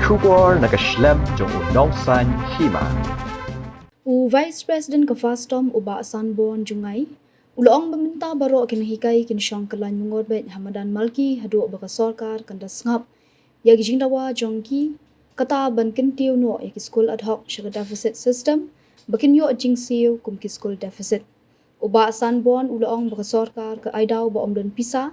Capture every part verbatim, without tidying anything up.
Khubor na ka shlem jong u nongsaiñ hima. U Vice President ka FASTOM u Bah Sanborn Jngai u la ong ba mynta baroh ki nonghikai kin shong kyllain mongor beit ha madan Malki haduh ba ka sorkar kan da sngap ïa ki jingdawa jong ki, kata ban kyntiew noh ïa ki skul ad hoc sha ka deficit system ba kin ïoh jingsiew kum ki skul deficit. U Bah Sanborn u la ong ba ka sorkar ka ai daw ba ym don pisa,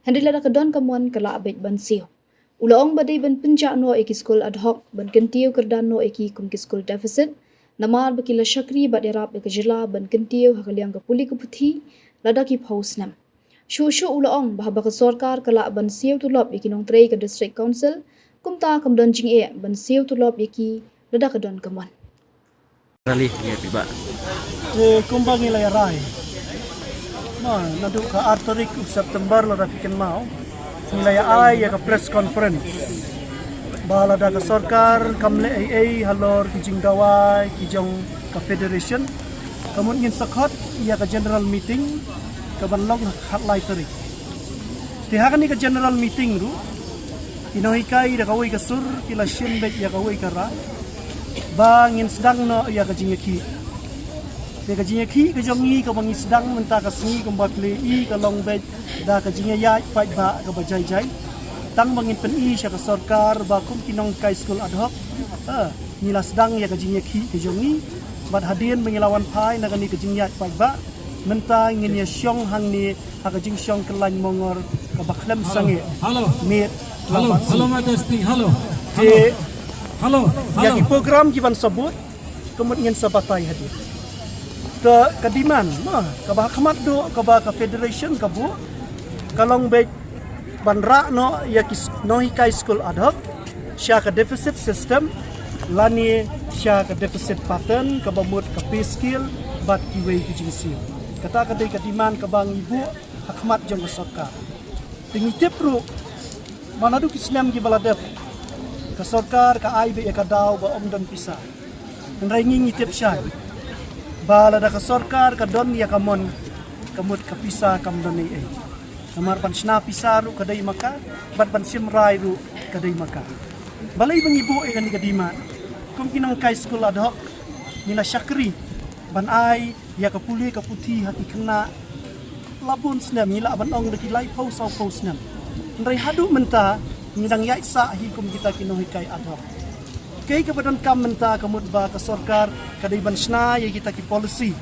hynrei lada ka don ka mon ka lah beit ban siew. U la ong ba dei ban pynjah noh ïa ki skul ad hoc ban kyntiew kyrdan noh ïa ki kum ki skul deficit, namar ba ki la shakri bad ïarap ïa ka jylla ban kyntiew ha ka liang ka pule ka puthi lada ki phew snem. Shuh shuh u la ong ba haba ka sorkar ka lah ban siew tulop ïa ki nongtrei ka District Council, kumta kam don jingeh ban siew tulop ïa ki lada ka don ka mon. Rally ïa phi bah. Te kumba ngi la ïa rai, ma naduh ka ar tarik u September lada phi kynmaw, ngi la ïa ai ïa ka press conference ba lada ka sorkar kam leh ei ei halor ki jingdawa ki jong ka federation, ka mut ngin sa khot ïa ka general meeting ka ban long ha ka khatlai tarik. Te ha kane ka general meeting ruh, ki nonghikai da kawei ka sur ki la shim beit ïa kawei ka rai ba ngin sdang noh ïa ka jingïakhih. Te ka jingïakhih ka jong ngi kaba ngi sdang mynta ka sngi kumba phi la i ka long beit da ka jingïaid paidbah kaba jai jai. Tang ba ngin pyni sha ka sorkar ba kum ki nonghikai skul ad hoc, ha, ngi la sdang ïa ka jingïakhih ka jong ngi. Bad hadien ba ngi la wan phai na kane ka jingïaid paidbah, mynta ngin ïa shong hangne ha ka jingshong kyllain mongor kaba khlem sangeh. Hello. Miet. Hello, hello, Majesty. Hello. Te hello, ïa ki program ki ban sa bud, ka mut ngin sa batai hadien. Te ka demand, ma, kaba ha khmat duh, kaba ka federation ka buh, ka long beit ban rah noh ïa ki s-, nonghikai skul ad hoc sha ka deficit system lane sha ka deficit pattern kaba mut ka pay scale bad kiwei ki jingsiew. Kata ka dei ka demand kaba ngi buh ha khmat jong ka sorkar. Te ngi tip ruh ba naduh ki snem kiba la dep ka sorkar ka ai beit ïa ka daw ba ym don pisa. Hynrei ngi ngi tip shai ba lada ka sorkar ka don ïa ka mon, ka mut ka pisa kam don ei ei. Namar ban shna pisa ruh ka dei ma ka, bad ban shim rai ruh ka dei ma ka. Balei ba ngi buh ïa kane ka demand? Kum ki nonghikai skul ad hoc ngi la shakri ban ai ïa ka pule ka puthi ha ki khynnah la bun snem, ngi lah ban ong da ki laiphew sawphew snem. Hynrei haduh mynta ngi dang ïaid sah hi kum kita ki nonghikai ad hoc. Kaei kaba donkam mynta ka mut ba ka sorkar ka dei ban shna ïa kita ki policy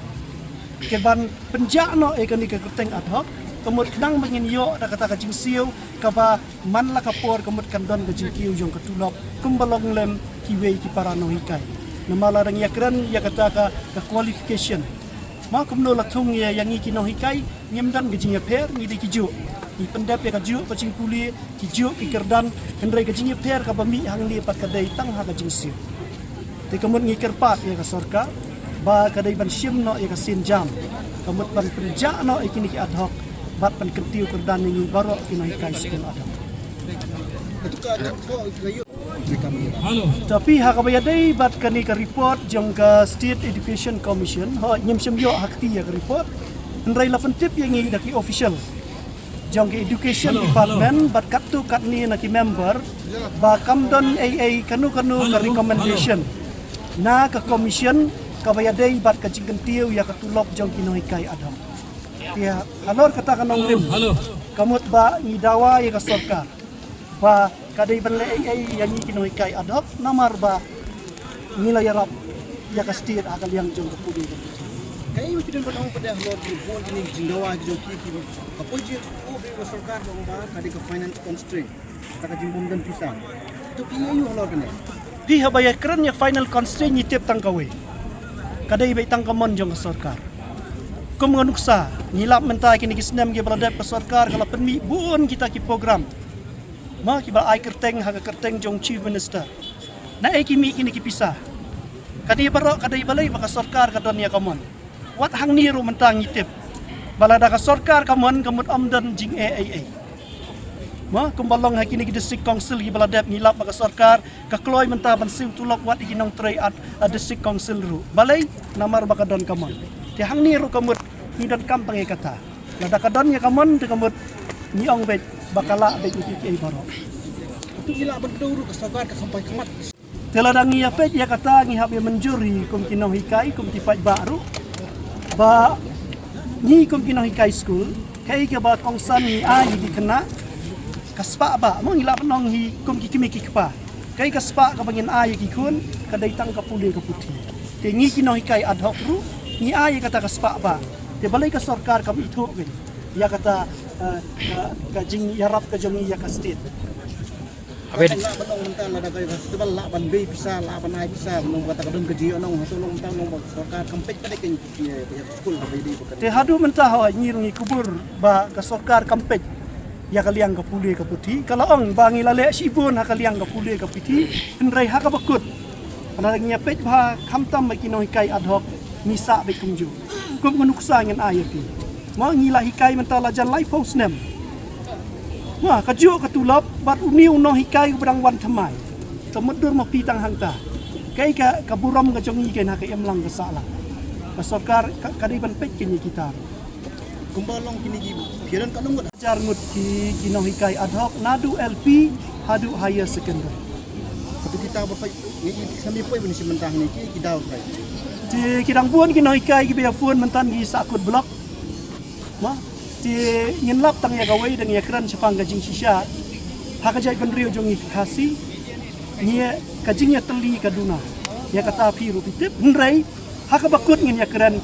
ka ban pynjah noh ïa kane ka kyrteng ad hoc, ka mut khnang ba ngin ïoh da kata ka jingsiew kaba man la ka por ka mut kan don ka jingkiew jong ka tulop kumba long lem kiwei ki para nonghikai. Namar la dang ïakren ïa kata ka, ka qualification. Ma kumno la thung ïa, ïa ngi ki nonghikai, ngim don ka jingïapher, ngi dei kijuh. Ngi pyndep ïa kajuh ka jingpule, kijuh ki kyrdan, hynrei ka jingïapher kaba mih hangne pat ka dei tang ha ka jingsiew. Te ka mut ngi kyrpad ïa ka sorkar ba ka dei ban shim noh ïa ka sienjam, ka mut ban pynjah noh ïa kine ki ad hoc bad ban kyntiew kyrdan ïa ngi baroh ki nonghikai skul ad hoc. Hello. Tapi ha kaba ïadei bad kane ka report jong ka State Education Commission, ho, ngim shym ïoh ha kti ïa ka report. Hynrei la pyntip ïa ngi da ki official jong ka Education Department bad katto katne na ki member ba kam don ei ei kano kano ka recommendation na ka commission kaba ïadei bad ka jingkyntiew ïa ka tulop jong ki nonghikai ad hoc. Te halor kata ka nongrim, ka mut ba ngi dawa ïa ka sorkar ba ka dei ban leh ei ei ïa ngi ki nonghikai ad hoc namar ba ngi la ïarap ïa ka state ha ka liang jong ka pule. Kaei ba phi don ban ong pat halor ki bun kine ki jingdawa ki jong ki, ki ka poi jingkyrpad ba ka sorkar ba ong ba ka dei ka finance constraint, kata ka jingbym don pisa. To phi ïa ïoh halor kane? Phi haba ïakren ïa final constraint ngi tip tang kawei, ka dei beit tang ka mon jong ka sorkar. Kum nga nuksa, ngi lap mynta kine ki snem kiba la dep ka sorkar ka la pynmih bun kita ki program. Ma kiba ai kyrteng ha ka kyrteng jong Chief Minister. Naei ki mih kine ki pisa? Kane baroh ka dei balei ba ka sorkar ka don ïa ka mon. Wat hangne ruh mynta ngi tip ba lada ka sorkar ka mon ka mut ym don jingeh ei ei. Ma kumba long ha kine ki district council kiba la dep ngi lap ba ka sorkar ka kloi mynta ban siew tulop wat ïa ki nongtrei at, a district council ruh. Balei? Namar ba ka don ka mon. Te hangne ruh ka mut ngi donkam tang ïa kata. Lada ka don ïa ka mon te ka mut ngi ong beit ba ka lah beit ïa kiei kiei baroh. Ngi lah ban kdew ruh ka sorkar ka kham poi khmat. Te lada ngi ïa peit ïa kata ngi hap ïa mynjur hi kum ki nonghikai, kum ki paidbah ruh. Ba ngi kum ki nonghikai skul, kaei kaba kongsan ngi ai ïa ki khynnah ka spah bah, mo ngi lah ban ong hi kum ki kmie ki kpa. Kaei ka spah kaba ngin ai ïa ki khun, ka dei tang ka pule ka puthi. Te ngi ki nonghikai ad hoc ruh, ngi ai ïa kata ka spah bah. Te balei ka sorkar kam ithuh kein ïa kata, eh, ka, ka jingïarap ka jong ngi ïa ka state. Haba lah ban ong mynta lada ka festival lah ban bei pisa, lah ban ai pisa, ban ong kata ka don ka jingïohnong, hato long mynta long ba sorkar kam peit ka dei ka, ka, ka skul ka bei dei ba ka. Te haduh mynta hoi ngi ruh ngi kubur ba ka sorkar kam peit ïa ka liang ka pule ka puthi, ka la ong ba ngi la leh shibun ha ka liang ka pule ka puthi, hynrei ha kaba kut. Lada ngi ïa peit bha khamtam ba ki nonghikai ad hoc ngi sah beit kumjuh. Kum ka nuksa ngin ai ïa phi. Mo ngi la hikai mynta la jan laiphew snem. Mo kajuh ka tulop bad une u nonghikai uba dang wan thymmai. Te mutdur ma phi tang hangta. Kaei ka, ka burom ka jong ngi kein ha ka imlang ka sahlang. Ka sorkar ka, ka dei ban peit kein ïa kita. Kumba long kine ki phi don katno ngut? Hajar ngut ki, ki nonghikai ad hoc naduh L P haduh higher secondary. Hato kita ba peit ngi, ngi sami poi ban ïa shim bynta hangne ki, ki daw kai. Te ki dang bun ki nonghikai kiba ïa phone mynta ngi sahkut block. Mo te ngin lap tang ïa kawei, dang ïa kren shaphang ka jingshisha ha ka jaitbynriew jong ngi ki Khasi. Ngi ka jingïatylli ka duna. Ïa kata phi ruh phi tip, hynrei ha kaba kut ngin ïa kren.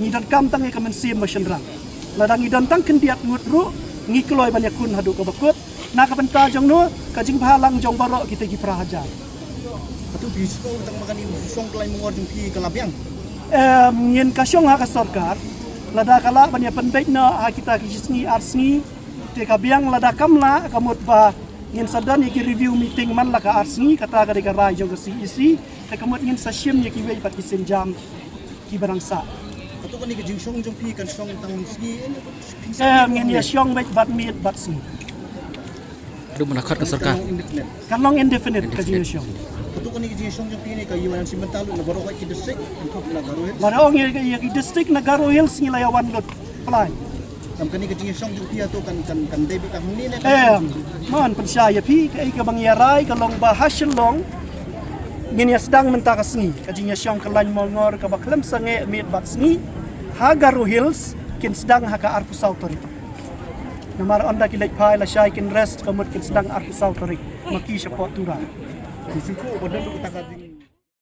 Ngi donkam tang ïa ka mynsiem ba shynrang. Lada ngi don tang khyndiat ngut ruh ngi kloi ban ïakhun haduh kaba kut. Na ka bynta jong no, ka jingbhalang jong baroh kita ki phra hajar. Hato phi sngewthuh tang ba kane ka shong ka lain mongor jong phi ka la biang? Em, ngin ka shong ha ka sorkar. Lada ka lah ban ïa pynbeit noh ha kita ki shi sngi ar sngi. Te ka biang, lada kam lah ka mut ba ngin sa don ïa ki review meeting man la ka ar sngi, kata ka dei ka rai jong ka C E C. Te ka mut ngin sa shim ïa kiwei pat ki sienjam kiba dang sah. Hato kane ka jingshong jong phi kan shong tang sngi? Em, ngin ïa shong beit bad miet bad sngi. Haduh mynta ka sorkar. Kan long indefinite. Kan long indefinite ka jingïashong. Hato kane ka jingïashong jong phi ne ka ïa wan shim bynta lut na baroh ki district, na Garo Hills? Lada ong ïa, ïa ki district na Garo Hills ngi la ïa wan lut. Pynlait. Kam kane ka jingïashong jong phi hato kan, kan, kan dei beit ka hangne ne? Em, mon pynshai ïa phi, kaei kaba ngi ïa rai ka long ba ha Shillong ngin ïa sdang mynta ka sngi ka jingïashong ka lain mongor kaba khlem sangeh miet bad sngi. Ha Garo Hills kin sdang ha ka arphew saw tarik. Namar ynda ki leit phai lashai kin rest, ka mut kin sdang arphew saw tarik ma ki shapoh Tura. Ki shu khuh ba don ruh kata ka jing-